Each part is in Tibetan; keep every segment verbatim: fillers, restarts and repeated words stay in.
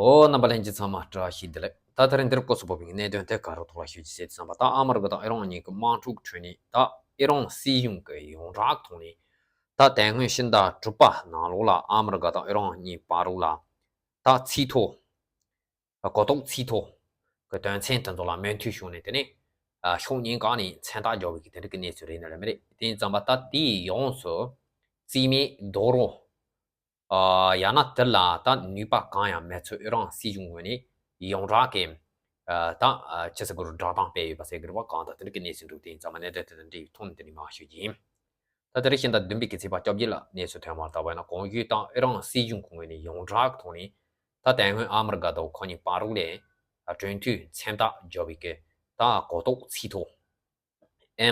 ཨོ། རྣམ་པ་ལྷན་རྒྱས་ཚང་མ་བཀྲ་ཤིས་བདེ་ལེགས། ད་དེ་རིང་འདིར་སྐོར་སུ་བབས་པའི་གནད་དོན་དེ་ག་རུ་ཐོག་ལ་ཞུ་རྒྱུ་བྱེད་བསམ་པ། ད་ཨ་མི་རི་ཀ་དང་ཨི་རན་གཉིས་ཀྱི་དམག་འཁྲུག་ཁྲོད་ནས་ད་ཨི་རན་སྲིད་གཞུང་གི་ཡོངས་གྲགས་ཐོག་ནས་ད་དེ་སྔོན་ཕྱི་ཟླ་དྲུག་པ་ནང་ལོགས་ལ་ཨ་མི་རི་ཀ་དང་ཨི་རན་གཉིས་བར་ལ་ད་ཚིག་ཐོ། གོ་རྟོགས་ཚིག་ཐོ་གི་དོན་ཚན་དེ་ཚོ་ལ་མོས་མཐུན་བྱུང་ནས། དེ་ནས་ཕྱོགས་གཉིས་ཀ་ནས་མཚན་རྟགས་འཇོག་པའི་གི་དེ་འདྲ་གི་གནས་ཚུལ་རེད་ནི་རེད་མི་རེད། དེ་ཡིན་ཙམ་པ་ད་དེའི་ཡོངས་སུ་རྩིས་མེད་རྡོག་རོལ། ཡང་ན་དེ་ལ་ད་ནུས་པ་གང་ཡང་མེད་ཚུལ་ཨི་རན་སྲིད་གཞུང་ངོས་ནས་ཡོངས་གྲགས་ཀྱི་ད་ཅི་ཟེར་དགོས་རུང་བསྒྲགས་གཏམ་སྤེལ་ཡོད་པ་ཟེར་གི་རེད་པ། གང་ལྟར་དེ་འདྲ་གི་གནས་ཚུལ་འདུག་དེ་ཡིན་ཙམ་པ་གནད་དོན་དེ་དང་འབྲེལ་བའི་ཐོག་ནས་དེ་ནས་མར་ཞུ་རྒྱུ་ཡིན། ད་དེ་རིང་ཕྱི་ཟླ་བདུན་པའི་གི་ཚེས་པ་བཅོ་བརྒྱད་ལ་གནས་ཚུལ་ཐོན་པར་ལྟ་བས་ན། གོང་ཞུས་ལྟར་ཨི་རན་སྲིད་གཞུང་གི་ངོས་ནས་ཡོངས་གྲགས་ཀྱི་ཐོག་ནས་ད་དེ་སྔོན་ཨ་མི་རི་ཀ་དང་ཁོ་གཉིས་བར་ལ་གྲོས་མཐུན་མཚན་རྟགས་འཇོག་པའི་གི་ད་གོ་རྟོགས་ཚིག་ཐོ།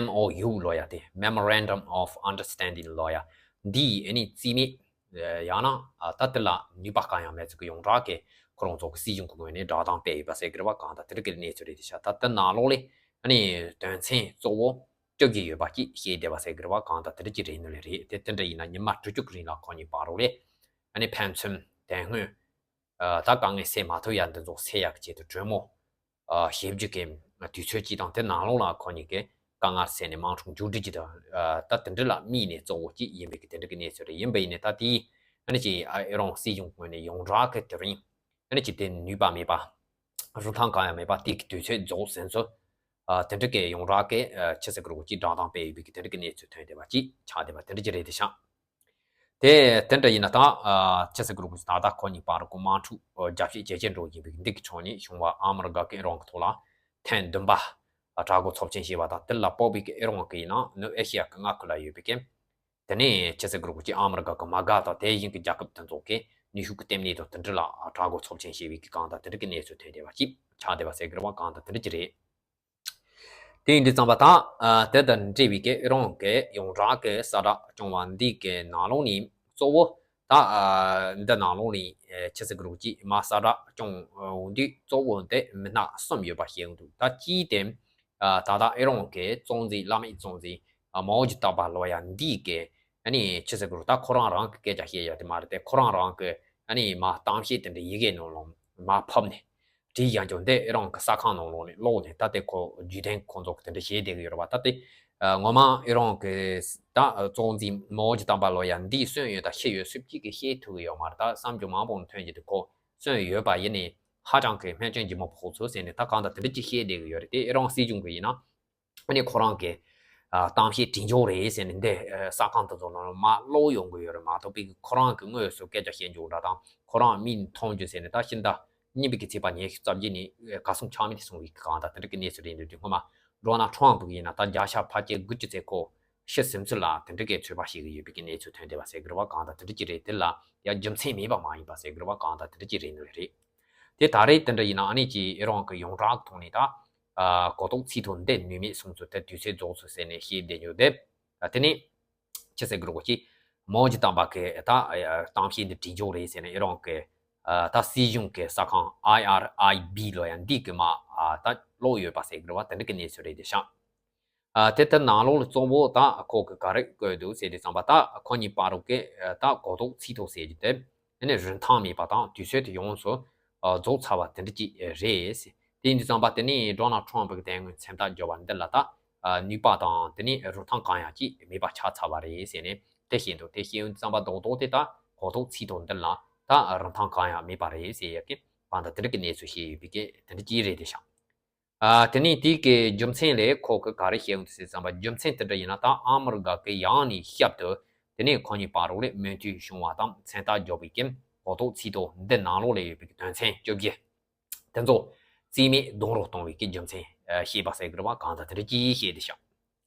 M O U ལབ་ཡ་དེ། Memorandum of Understanding ལབ་ཡ་འདི་ཨ་ནི་རྩིས་མེད། ཡང་ན་ད་དེ་ལ་ནུས་པ་གང་ཡང་མེད་ཚུལ་གྱི་ཡོངས་གྲགས་ཀྱི་ཁོ་རང་ཚོ་གི་སྲིད་གཞུང་གི་ངོས་ནས་བསྒྲགས་གཏམ་སྤེལ་ཡོད་པ་ཟེར་གི་རེད་པ། གང་ལྟར་དེ་འདྲ་གི་གནས་ཚུལ་རེད་དེ་ཤག་ད་དེ་ནང་ལོགས་ལ་ཨ་ནི་དོན་ཚན་གཙོ་བོ་བཅོ་བརྒྱད་ཡོད་པ་ཅིག་བཤད་བསྡད་པ་ཟེར་གི་རེད་པ། གང་ལྟར་དེ་འདྲ་ཅིག་རེད་ནི་ལས་རེད། དེ་དེ་འདྲ་ཡིན་ན་ཉི་མ་དྲུག་ཅུ་གི་རིང་ལ་ཁོ་གཉིས་བར་ལ་ཨ་ནི་ཕན་ཚུན་དེ་སྔོན་ད་དཀའ་ངལ་སེལ་མ་ཐུབ་ཡ་འདི་ཚོ་སེལ་ཡག་གི་ཆེད་དུ་གྲོས་མོལ་བྱེད་རྒྱུ་གི་དུས་ཚོད་ཅིག་དང་། དེ་ནང་ལོགས་ལ་ཁོ་གཉིས་ཀྱི་དཀའ་ངལ་སེལ་ནས་དམག་འཁྲུག་མཇུག་སྒྲིལ་གྱི་དང་། ད་དེ་འདྲ་ལ་དམིགས་ནས་གཙོ་བོ་གཅིག་ཡིན་པའི་གི་དེ་འདྲ་གི་གནས་ཚུལ་རེད། ཡིན་པ་ཡིན་ནའི་ད་དེའི་ཨ་ནི་ཅིག་ཨི་རན་སྲིད་གཞུང་ངོས་ནས་ཡོངས་གྲགས་ཀྱི་དེ་རིང་ཨ་ནི་ཅིག་དེ་ནུས་པ་མེད་པ། རིན་ཐང་གང་ཡང་མེད་པ། དེ་གི་དུས་ཚོད་རྫོགས་ཟིན་ཚུལ་དེ་འདྲ་གི་ཡོངས་གྲགས་ཀྱི་ཆི་ཟེར་དགོས་རུང་གཅིག་བསྒྲགས་གཏམ་སྤེལ་ཡོད་པའི་གི་དེ་འདྲ་གི་གནས་ཚུལ་ཐོན་བསྡད་པ་གཅིག་ཆགས་བསྡད་པ་དེ་འདྲ་ཅིག་རེད་དེ་ཤག་དེ་དེ་འདྲ་ཡིན་ན་ད་ཆི་ཟེར་དགོས་རུང་ད་ལྟ་ཁོ་གཉིས་བར་གྱི་དམག་འཁྲུག་རྒྱ་བཤད་ཇེ་ཆེར་འགྲོ་བཞིན་པའི་འདི་གི་ཕྱོགས་ནས་བྱུང་བ་ཨ་མི་རི་ཀ་གི་ཨི་རན་གྱི་ཐོག་ལ་ཐེངས་བདུན་པ་དྲག་རྒོལ་ཚབས་ཆེན་བྱས་པ་དང་། དེ་ལ་དཔག་པའི་གི་ཨི་རན་གྱི་ཡིན་ན་ནུབ་ཨེ་ཤི་ཡ་གི་མངའ་ཁུལ་ལ་ཡོད་པའི་གི་དེ་ནས་ཆི་ཟེར་དགོས་རུང་གཅིག་ཨ་མི་རི་ཀ་གི་དམག་སྒར་དང་དེ་བཞིན་གྱི་རྒྱལ་ཁབ་དེ་ཚོ་གི་ནུས་ཤུགས་ཀྱི་ལྟེ་གནས་དང་དེ་འདྲ་ལ་དྲག་རྒོལ་ཚབས་ཆེན་བྱས་པའི་གི་གང་ལྟར་དེ་འདྲ་གི་གནས་ཚུལ་ཐོན་བསྡད་པ་གཅིག་ཆགས་བསྡད་པ་ཟེར་གི་རེད་པ། གང་ལྟར་དེ་འདྲ་ཅིག་རེད། དེ་ཡིན་དུས་ཙམ་པ་ད་དེ་དང་འབྲེལ་བའི་གི་ཨི་རན་གྱི་ཡོངས་གྲགས་ཀྱི་གསལ་བསྒྲགས་བྱུང་བ་འདི་གི་ནང་ལོགས་ནས་གཙོ་བོ་ད་འདི་ནང་ལོགས་ནས་ཆི་ཟེར་དགོས་རུང་གཅིག་མ་གསལ་བསྒྲགས་བྱུང་དུས་གཙོ་བོ་འདི་མི་སྣ་གསུམ་ཡོད་པ་ཤེས་ཀྱི་འདུག་ད་གཅིག་དེ་ད་ལྟ་ཨི་རན་གྱི་གཙོ་འཛིན། བླ་མེད་གཙོ་འཛིན་མའོ་ཇི་ཏཱ་པ་ལབ་ཡ་འདི་གི་ཨ་ནི་ཆི་ཟེར་དགོས་རུང་ད་ཁོ་རང་རང་གི་སྐད་ཆ་བཤད་ཡ་དེ་མ་རེད་དེ། ཁོ་རང་རང་གི་ཨ་ནི་མ་གཏམ་བཤད་དེ་འདྲ་ཡི་གེ་ནང་ལོགས་མ་ཕབ་ནས་བྲིས་ཡང་ཅུང་དེ་ཨི་རན་གྱི་གསར་ཁང་ནང་ལོགས་ནས་ཀློག་ནས། ད་དེ་ཁོ་བརྒྱུད་ལྡན་ཁོང་ཚོ་གི་དེ་འདྲ་བྱས་བསྡད་གི་ཡོད་རེད་པ། ད་དེ་ངོ་མ་ཨི་རན་གྱི་ད་གཙོ་འཛིན་མའོ་ཇི་ཏཱ་པ་ལབ་ཡ་འདིས་གསོན་ཡོད་དང་ཤི་ཡོད་སུ་གཅིག་གིས་ཤེས་ཐུབ་གི་ཡོད་མ་རེད། ད་གསར་འགྱུར་མང་པོ་ནས་ཐོན་གྱི་འདུག་ཁོ་གསོན་ཡོད་པ་ཡིན་ནའི་ཧ་ཅང་གི་སྨན་བཅོས་ལྗིད་མོ་ཕོག་ཚུལ་ཟེར་ནས་ད་གང་ལྟར་དེ་འདྲ་ཅིག་བཤད་བསྡད་གི་ཡོད་རེད། དེ་ཨི་རན་སྲིད་གཞུང་གི་ཡིན་ན་ཨ་ནི་ཁོ་རང་གི་གཏམ་བཤད་བྲིས་འཇོག་རེད་ཟེར་ནས་འདི་གསར་ཁང་དེ་ཚོ་ནང་ལ་མར་ཀློག་ཡོང་གི་ཡོད་རེད་མ་གཏོགས་པའི་ཁོ་རང་གི་དངོས་སུ་སྐད་ཆ་བཤད་འཇོག་འདྲ་དང་ཁོ་རང་མིག་ནས་མཐོང་རྒྱུ་ཟེར་ནས། ད་ཕྱི་ཟླ་གཉིས་པའི་གི་ཚེས་པ་ཉི་ཤུ་རྩ་བརྒྱད་ནས་གར་སོང་ཆ་མེད་དུ་སོང་བའི་གང་ལྟར་དེ་འདྲ་གི་གནས་ཚུལ་རེད་འདུག་དེ་སྔོན་མ་ཌོ་ནལ་ཊམ་གི་ཡིན་ན་ད་བརྒྱ་ཆ་ཕལ་ཆེར་དགུ་བཅུ་ཙམ་ཁོ་ཤི་ཟིན་ཚུལ་ལ་དེ་འདྲ་གི་ཚོད་དཔག་བྱེད་ཀྱི་ཡོད་པའི་གི་གནས་ཚུལ་ཐོན་བསྡད་པ་ཟེར་གི་རེད་པ། གང་ལྟར་དེ་འདྲ་ཅིག་རེད། དེ་ལ་ཡང་རྒྱུ་མཚན་མེད་པ་མ་ཡིན་པ་ཟེར་གི་རེད་པ། གང་ལྟར་དེ་འདྲ་ཅིག་རེད་ནི་རེད། དེ་ད་རེས་དེ་འདྲ་ཡིན་ན་ཨ་ནི་ཅིག་ཨི་རན་གྱི་ཡོངས་གྲགས་ཐོག་ནས་ད་གོ་རྟོགས་ཚིག་ཐོ་འདི་ནུས་མེད་སོང་ཚུལ་དེ་དུས་ཚོད་རྫོགས་ཚུལ་ཟེར་ནས་བཤད་བསྡད་ཡོད་དེ། དེ་ནས་ཆི་ཟེར་གི་རེད་གོ་ཅི། མའོ་ཇི་ཏཱ་པ་གི་ད་གཏམ་བཤད་འདི་བྲིས་འཇོག་རེད་ཟེར་ནས་ཨི་རན་གྱི་ད་སྲིད་གཞུང་གི་གསར་ཁང་ཨའི་ཨར་ཨའི་བི་ལབ་ཡ་འདི་གི་མར་ད་ཀློག་ཡོད་པ་ཟེར་གི་རེད་པ། དེ་འདྲ་གི་གནས་ཚུལ་རེད་དེ་ཤག་ཨ་དེ་ལྟར་ནང་ལོགས་ལ་གཙོ་བོ་ད་ཁོ་གི་ག་རེ་བཀོད་འདུག་ཟེར་དུས་ཙམ་པ། ད་ཁོ་གཉིས་བར་གྱི་ད་གོ་རྟོགས་ཚིག་ཐོ་ཟེར་རྒྱུ་དེ་ཨ་ནི་རིན་ཐང་མེད་པ་དང་དུས་ཚོད་དེ་ཡོངས་སུ་རྫོགས་ཚར་བ་དེ་འདྲ་ཅིག་རེད། དེ་ཡིན་དུས་ཙམ་པ་དེ་ནས་ཌོ་ནལ་ཊམ་གྱི་དེ་སྔོན་མཚན་རྟགས་བརྒྱབ་པ་འདི་ལ་ད་ནུས་པ་དང་དེ་ནས་རིན་ཐང་གང་ཡང་ཅིག་མེད་པ་ཆགས་ཚར་བ་རེད་ཟེར་ནས་དེ་བཤད་འདུག་དེ་བཤད་ཡོང་དུས་ཙམ་པ་རྡོག་རྡོག་དེ་ད་གོ་རྟོགས་ཚིག་ཐོ་འདི་ལ་ད་རིན་ཐང་གང་ཡང་མེད་པ་རེད་ཟེར་ཡ་གི་བར་ད་དེ་འདྲ་གི་གནས་ཚུལ་བཤད་ཡོད་པའི་གི་དེ་འདྲ་ཅིག་རེད་དེ་ཤག་ཨ་དེ་ནས་དེ་གི་རྒྱུ་མཚན་ལས་ཁོ་གི་ག་རེ་བཤད་ཡོང་དུས་ཟེར་ཙམ་པ། རྒྱུ་མཚན་དེ་འདྲ་ཡིན་ན་ད་ཨ་མི་རི་ཀ་གི་ཡང་ནས་ཞབས་ཏུ་དེ་ནས་ཁོ་གཉིས་བར་ལ་མོས་མཐུན་བྱུང་བ་དང་མཚན་རྟགས་འཇོག་པའི་གི་གོ་རྟོགས་ཚིག་ཐོ་འདི་ནང་ལོགས་ལ་ཡོད་པའི་གི་དོན་ཚན་བཅོ་བརྒྱད་དེ་ཚོ་རྩིས་མེད་རྡོག་རོལ་གཏོང་བའི་གི་རྒྱུ་མཚན་ཤེས་པ་ཟེར་གི་རེད་པ། གང་ལྟར་དེ་འདྲ་ཅིག་བཤད་དེ་ཤག་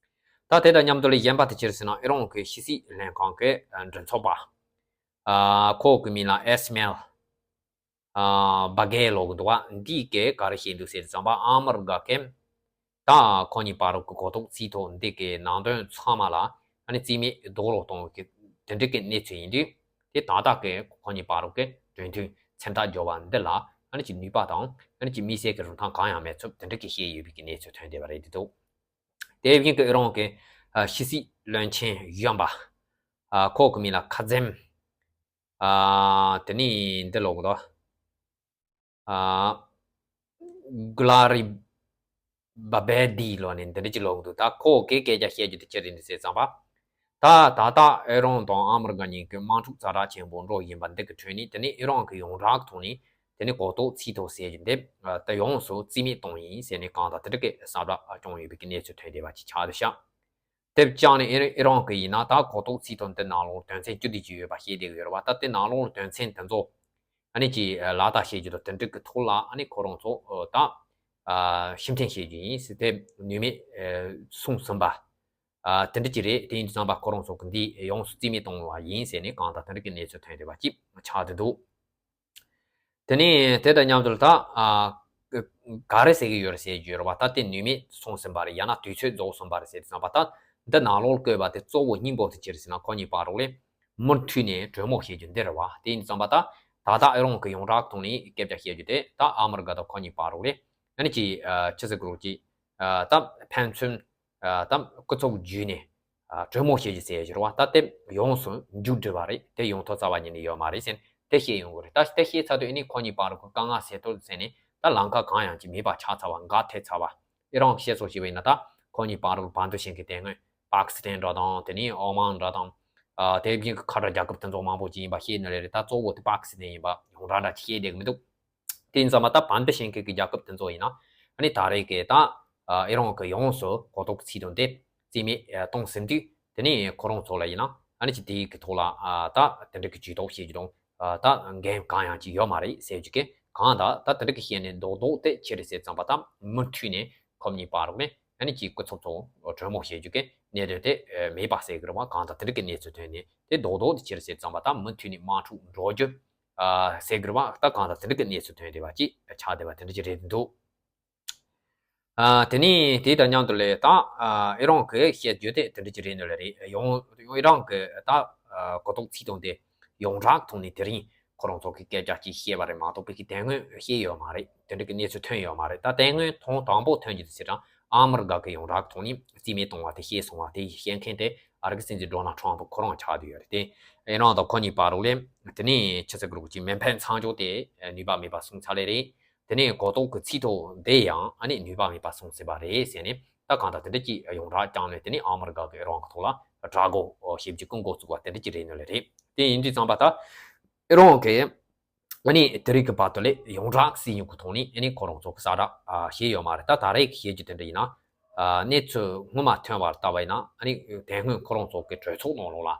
ད་དེ་དང་མཉམ་དུ་ལ་གཞན་པ་དེ་ཅི་རེད་ཟེར་ན་ཨི་རན་གྱི་ཕྱི་སྲིད་ལྷན་ཁང་གི་མགྲིན་ཚབ་པ་ཁོ་གི་མིང་ལ་ཨེ་སི་མེལ་ཨ་བྷ་གེ་ལབ་གི་འདུག་པ། འདི་གིས་ག་རེ་བཤད་འདུག་ཟེར་ཙམ་པ། ཨ་མི་རི་ཀ་གིས་ད་ཁོ་གཉིས་བར་གྱི་གོ་རྟོགས་ཚིག་ཐོ་འདི་གི་ནང་དོན་ཚང་མ་ལ་ཨ་ནི་རྩིས་མེད་རྡོག་རོལ་གཏོང་གི་དེ་འདྲ་གི་གནས་ཚུལ་ཡིན་དུས། དེ་ད་ལྟ་གི་ཁོ་གཉིས་བར་གྱི་གྲོས་མཐུན་མཚན་རྟགས་འཇོག་པ་འདི་ལ་ཨ་ནི་ཅིག་ནུས་པ་དང་ཨ་ནི་ཅིག་དམིགས་བསལ་གྱི་རིན་ཐང་གང་ཡང་མེད་ཚུལ་དེ་འདྲ་གི་བཤད་ཡོད་པའི་གི་གནས་ཚུལ་ཐོན་བསྡད་པ་རེད་དེ་འདུག་དེ་བཞིན་གྱི་ཨི་རན་གྱི་ཕྱི་སྲིད་བློན་ཆེན་གཞོན་པ་ཁོ་གི་མིང་ལ་ཁ་ཛེམ། ཨ་དེ་ནས་འདི་ལོག་དོ། ཨ་གུ་ལ་རི་བ་བེ་དི་ལོ་ནས་འདི་འདྲ་ཅིག་ལོག་འདུག་ད་ཁོ་གིས་སྐད་ཆ་བཤད་རྒྱུ་དེ་ཅི་རེད་འདི་ཟེར་ཙམ་པ། ད་ད་ལྟ་ཨི་རན་དང་ཨ་མི་རི་ཀ་གཉིས་ཀྱི་དམག་འཁྲུག་ཛ་དྲག་ཆེན་པོ་འགྲོ་བཞིན་པ་འདི་གི་ཁྲོད་ནས་དེ་ནས་ཨི་རན་གྱི་ཡོངས་གྲགས་ཐོག་ནས་དེ་ནས་གོ་རྟོགས་ཚིག་ཐོ་ཟེར་རྒྱུ་འདི་ད་ཡོངས་སུ་རྩིས་མེད་གཏོང་ཡིན་ཟེར་ནས་གང་དང་དེ་འདྲ་གི་གསལ་བསྒྲགས་བྱུང་ཡོད་པའི་གི་གནས་ཚུལ་ཐོན་བསྡད་པ་ཅིག་ཆགས་འདུག་ཤག་དེ་བྱས་ནས་ཨི་རན་གྱི་ཡིན་ན་ད་གོ་རྟོགས་ཚིག་ཐོ་འདི་ནང་ལོགས་དོན་ཚན་བཅུ་དེ་ཅིག་ཡོད་པ་ཤེས་བསྡད་ཀྱི་ཡོད་རེད་བ། ད་དེ་ནང་ལོགས་དོན་ཚན་དེ་ཚོ་ཨ་ནི་ཅིག་ལག་བསྟར་བྱེད་རྒྱུ་དང་དེ་འདྲ་གི་ཐོག་ལ་ཨ་ནི་ཁོ་རང་ཚོ་ད་ཕྱིར་འཐེན་བྱེད་རྒྱུ་ཡིན་ཟེར་དེ་ནུས་མེད་གསུངས་ཟིན་པ་དེ་འདྲ་ཅིག་རེད། དེ་ཡིན་དུས་ཙམ་པ་ཁོ་རང་ཚོ་གི་འདི་ཡོངས་སུ་རྩིས་མེད་གཏོང་བ་ཡིན་ཟེར་ནས་གང་དང་དེ་འདྲ་གི་གནས་ཚུལ་ཐོན་བསྡད་པ་ཅིག་ཆགས་བསྡད་འདུག་དེ་ནས་དེ་དང་མཉམ་དུ་ད་ཨ་ག་རེ་ཟེར་གྱི་ཡོད་རེད་ཟེར་གྱི་ཡོད་རེད་བ། ད་དེ་ནུས་མེད་སོང་ཟིན་པ་རེད། ཡང་ན་དུས་ཚོད་རྫོགས་ཟིན་པ་རེད་ཟེར་དུས་ཙམ་པ་ད་འདི་ནང་ལོགས་བཀོད་པ་དེ་གཙོ་བོ་སྙིང་པོ་དེ་ཅི་རེད་ཟེར་ན་ཁོ་གཉིས་བར་རོགས་ལས་མུ་མཐུད་ནས་གྲོས་མོལ་བྱེད་རྒྱུ་འདི་རེད་བ། དེ་ཡིན་དུས་ཙམ་པ་ད་ད་ལྟ་ཨི་རན་གྱི་ཡོངས་གྲགས་ཐོག་ནས་སྐད་ཆ་བཤད་རྒྱུ་དེ་ད་ཨ་མི་རི་ཀ་དང་ཁོ་གཉིས་བར་རོགས་ལས་ཨ་ནི་ཅི་ཨ་ཅི་ཟེར་དགོས་རེད་ཀྱི་ཨ་ད་ཕན་ཚུན་ཨ་ད་སྐུ་ཚབ་བརྒྱུད་ནས་ཨ་གྲོས་མོལ་བྱེད་རྒྱུ་ཟེར་ཡོད་རེད་བ། ད་དེ་ཡོངས་སུ་མཇུག་བསྒྲིལ་བ་རེད། དེ་ཡོང་ཐོག་རྩ་བ་ཉིད་ནས་ཡོད་མ་རེད་ཟེར་ནས་དེ་བཤད་ཡོང་གི་རེད། ད་དེ་བཤད་ཚར་དུས་ཨ་ནི་ཁོ་གཉིས་བར་གྱི་དཀའ་ངལ་སེལ་ཐབས་ཟེར་ནས་ད་ལམ་ཁ་གང་ཡང་ཅིག་མེད་པ་ཆགས་ཚར་བ། འགག་ཐེབས་ཚར་བ། ཨི་རན་གྱིས་བཤད་སྲོལ་ཞིག་བྱས་ན་ད་ཁོ་གཉིས་བར་གྱི་བར་འདུམ་བྱེད་མཁན་དེ་སྔོན་པ་ཀི་སི་ཐན་འདྲ་དང་དེ་ནས་ཨོ་མན་འདྲ་དང་ཨ་དེ་བཞིན་གྱི་ཁ་བྲལ་རྒྱལ་ཁབ་དེ་ཚོ་མང་པོ་ཅིག་ཡིན་པ་ཤེས་ནི་རེད། ད་གཙོ་བོ་དེ་པ་ཀི་སི་ཐན་ཡིན་པ་ཡོངས་གྲགས་འདྲ་ཅིག་ཤེས་བསྡད་ཀྱི་མི་འདུག་དེ་ཡིན་ཙང་མ་ད་བར་འདུམ་བྱེད་མཁན་གྱི་རྒྱལ་ཁབ་དེ་ཚོ་ཡིན་ན་ཨ་ནི་ད་རེས་ཀྱི་ད་ཨ་ཨི་རན་གྱི་ཡོངས་སུ་གོ་རྟོགས་ཚིག་ཐོ་དེ་རྩིས་མེད་ཨ་གཏོང་ཟིན་དུས་དེ་ནས་ཁོ་རང་ཚོ་ལ་ཡིན་ན་ཨ་ནི་ཅིག་དེའི་གི་ཐོག་ལ་ཨ་ད་དེ་འདྲ་གི་ཇུས་གཏོགས་བྱེད་རྒྱུ་དང་ཨ་ད་འགན་གང་ཡང་ཅིག་ཡོད་མ་རེད་ཟེར་རྒྱུ་གི་གང་ད་ད་དེ་འདྲ་གི་བཤད་ནས་རྡོག་རྡོག་དེ་ཅི་རེད་ཟེར་ཙམ་པ་ད་མུ་མཐུད་ནས་ཁོ་གཉིས་བར་རོགས་ནས་ཨ་ནི་ཅིག་སྐུ་ཚབ་ཚོ་གྲོས་མོལ་བྱེད་རྒྱུ་གི་གནད་དོན་དེ་མེད་པ་ཟེར་གི་རེད་བ། གང་ད་དེ་འདྲ་གི་གནས་ཚུལ་ཐོན་ནས་དེ་རྡོག་རྡོག་དེ་ཅི་རེད་ཟེར་ཙམ་པ་ད་མུ་མཐུད་ནས་དམག་འཁྲུག་འགྲོ་རྒྱུ་ཨ་ཟེར་གི་རེད་བ། ད་གང་ད་དེ་འདྲ་གི་གནས་ཚུལ་ཐོན་བསྡད་པ་ཅིག་ཆགས་བསྡད་པ་དེ་འདྲ་ཅིག་རེད་འདུག་ཨ་དེ་ནས་དེ་དང་མཉམ་དུ་ལས་ད་ཨ་ཨི་རན་གྱི་བཤད་རྒྱུ་དེ་དེ་འདྲ་ཅིག་རེད་འདུག་ལ་རེད། ཡང་ཨི་རན་གྱི་ད་ཨ་གོ་རྟོགས་ཚིག་ཐོ་དེ་ཡོངས་གྲགས་ཐོག་ནས་དེ་རིང་ཁོ་རང་ཚོ་གི་སྐད་ཆ་ཅིག་བཤད་པ་རེད་མ་གཏོགས་པའི་གི་དེ་སྔོན་བཤད་ཡོད་མ་རེད། དེ་འདྲ་གི་གནས་ཚུལ་ཐོན་ཡོད་མ་རེད། ད་དེ་སྔོན་ཐེངས་དང་པོ་ཐོན་རྒྱུ་དེ་ཟེར་གྲངས་ཨ་མི་རི་ཀ་གི་ཡོངས་གྲགས་ཐོག་ནས་རྩིས་མེད་གཏོང་བ་དེ་བཤད་སོང་བ་དེ་བཤད་མཁན་དེ་ཨ་རིའི་སྲིད་འཛིན་ཌོ་ནལ་ཊམ་ཕ་ཁོ་རང་ཆགས་བསྡད་ཡོད་རེད། དེ་ཨི་རན་དང་ཁོ་གཉིས་བར་རོགས་ལས་དེ་ནས་ཆི་ཟེར་དགོས་རེད་ཀྱི་མེ་འཕེན་མཚམས་འཇོག་དེ་ནུས་པ་མེད་པ་སོང་ཚར་ལེ་རེད། དེ་ནས་གོ་རྟོགས་ཀྱི་ཚིག་ཐོ་དེ་ཡང་ཨ་ནི་ནུས་པ་མེད་པ་སོང་ཟིན་པ་རེད་ཟེར་ནས་ད་གང་ལྟར་དེ་འདྲ་ཅིག་ཡོངས་གྲགས་བསྐྱངས་ནས་དེ་ནས་ཨ་མི་རི་ཀ་གི་ཨི་རན་གྱི་ཐོག་ལ་དགྲ་བོ་ཞེ་པོ་ཅིག་བསྐུལ་འགོ་བཙུགས་པ་དེ་འདྲ་ཅིག་རེད་ནི་ལེ་རེད། དེ་ཡིན་དུས་ཙམ་པ་ད་ཨི་རན་གྱི་ཨ་ནི་དེ་རིང་གི་བར་དུ་ལས་ཡོངས་གྲགས་སྲིད་ཡོངས་ཀྱི་ཐོག་ནས་ཨ་ནི་ཁོ་རང་ཚོ་གི་གསལ་བསྒྲགས་ཨ་བྱས་ཡོད་མ་རེད། ད་ད་རེས་ཀྱི་བྱེད་རྒྱུ་དེ་འདྲ་ཡིན་ན་ཨ་གནས་ཚུལ་སྔོན་མ་ཐོན་པར་ལྟ་བ་ཡིན་ན་ཨ་ནི་དེ་སྔོན་ཁོ་རང་ཚོ་གི་གྲོས་ཚོགས་ནང་ལོགས་ལ་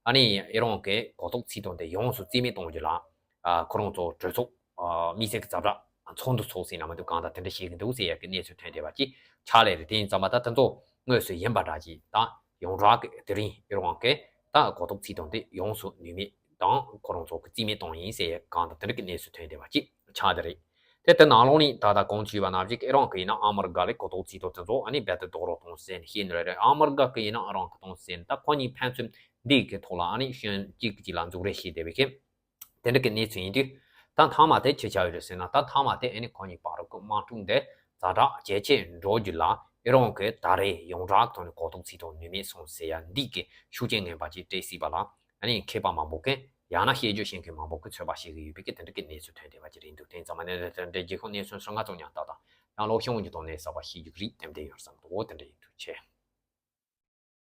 ཨ་ནི་ཨི་རན་གྱི་གོ་རྟོགས་ཚིག་ཐོ་དེ་ཡོངས་སུ་རྩིས་མེད་གཏོང་རྒྱུ་ལ་ཨ་ཁོ་རང་ཚོ་གྲོས་ཚོགས་ཨ་དམིགས་བསལ་གྱི་ཛ་དྲག་ཚོགས་འདུ་ཚོགས་ཟིན་ན་མ་གཏོགས་གང་ལྟར་དེ་འདྲ་བྱེད་ཀྱི་འདུག་ཟེར་ཡག་གི་གནས་ཚུལ་ཐོན་བསྡད་པ་ཅིག་ཆགས་ལེ་རེད། དེ་ཡིན་ཙམ་པ་ད་དེ་ཚོ་དངོས་སུ་ཡིན་པ་འདྲ་ཅིག་ད་ཡོངས་གྲགས་ཀྱི་དེ་རིང་ཨི་རན་གྱི་ད་གོ་རྟོགས་ཚིག་ཐོ་དེ་ཡོངས་སུ་ནུས་མེད་དང་ཁོ་རང་ཚོ་གི་རྩིས་མེད་གཏོང་ཡིན་ཟེར་ཡག་གང་ལྟར་དེ་འདྲ་གི་གནས་ཚུལ་ཐོན་བསྡད་པ་ཅིག་ཆགས་བསྡད་རེད། དེ་ལྟར་ནང་ལོགས་ནས་ད་ལྟ་གོང་ཞུས་པ་ནང་བཞིན་ཨི་རན་གྱི་ཡིན་ན་ཨ་མི་རི་ཀ་ལས་གོ་རྟོགས་ཚིག་ཐོ་དེ་ཚོ་ཨ་ནི་རྦད་དེ་རྡོག་རོལ་གཏོང་ཟེར་ནས་བཤད་ནི་རེད། ཨ་མི་རི་ཀ་གི་ཡིན་ན་ཨི་རན་གྱི་གཏོང་ཟེར་ནས་ད་ཁོ་གཉིས་ཕན་ཚུན་འདི་གི་ཐོག་ལ་ཨ་ནི་ཤོན་གཅིག་གཅིག་ལ་འཛུགས་རེས་བྱས་བསྡད་པའི་ཁེ། དེ་འདྲ་གི་གནས་ཚུལ་ཡིན་དུས་ད་མཐའ་མ་དེ་ཆི་ཆགས་ཡོད་རེད་ཟེར་ན། ད་མཐའ་མ་དེ་ཨ་ནི་ཁོ་གཉིས་བར་གྱི་དམག་འཁྲུག་འདི་ཛ་དྲག་ཇེ་ཆེ་འགྲོ་རྒྱུ་ལ་ཨི་རན་གྱི་ད་རེས་ཡོངས་གྲགས་ཐོག་ནས་གོ་རྟོགས་ཚིག་ཐོ་ནུས་མེད་སོང་ཟེར་ཡ་འདི་གི་ཤུགས་རྐྱེན་ངན་པ་ཅིག་སྤྲད་སྲིད་པ་ལ་ཨ་ནི་མཁས་པ་མང་པོ་གིས་ཡང་ན་བཤད་རྒྱུ་ཤེས་མཁན་མང་པོ་གིས་ཚོད་དཔག་བྱེད་ཀྱི་ཡོད་པའི་གི་དེ་འདྲ་གི་གནས་ཚུལ་ཐོན་བསྡད་པ་ཅིག་རེད་འདུག་དེ་ཙམ་མ་ནས་དེ་འདྲའི་རྗེས་ཁོངས་གནས་ཚུལ་སོ་ལྔ་ཙམ་ཉར་ཏག་ཏག་ཡང་ལོ་ཤོང་གི་ཐོག་ནས་གསར་པ་ཤེས་རྒྱུ་རིགས་ཏན་ཏན་ཡོད་བསམ་འདུག་དེ་འདྲ་ཡིན་ཐུགས་རྗེ་ཆེ།